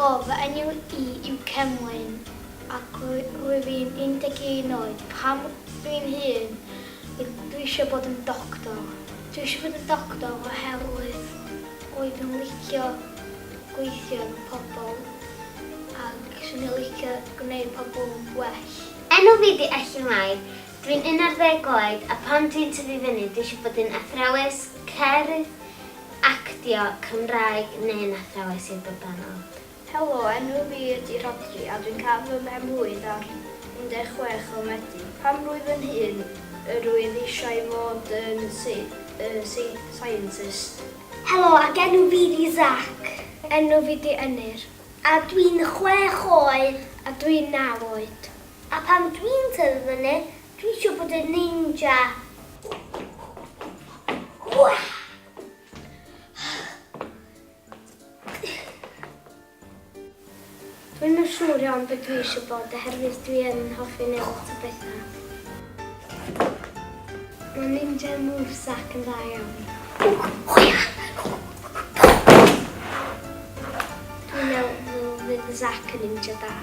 Helo, fy enw i yw Cemlyn ac rwyf i'n 11 oed. Pam dwi'n hŷn, dwi eisiau bod yn doctor. Dwi eisiau bod yn doctor oherwydd rwyf yn licio gweithio efo pobl ac 'swn i'n licio gwneud pobl yn well. Enw fi 'di Elli Mai, dwi'n 11 oed a pan dwi'n tyfu fyny dwi eisiau bod yn athrawes cerdd, actio, Cymraeg neu'n athrawes i'r babanod. Helo, enw fi ydy Rhodri a dwi'n cael fy mhen-blwydd ar 16 o Medi. Pan rwyf yn hŷn, rwyf eisiau fod yn scientist. Helo, ac enw fi 'di Zac. Enw fi 'di Ynyr. A dwi'n chwech oed. A dwi'n naw oed. A pan dwi'n tyfu fyny, dwi eisiau bod yn ninja. Dwi'm yn siŵr iawn be dwi eisiau bod oherwydd dwi yn hoffi neud lot o bethau. Mae Ninja Move Zac yn dda iawn. Dwi'n meddwl fydd Zac yn ninja da.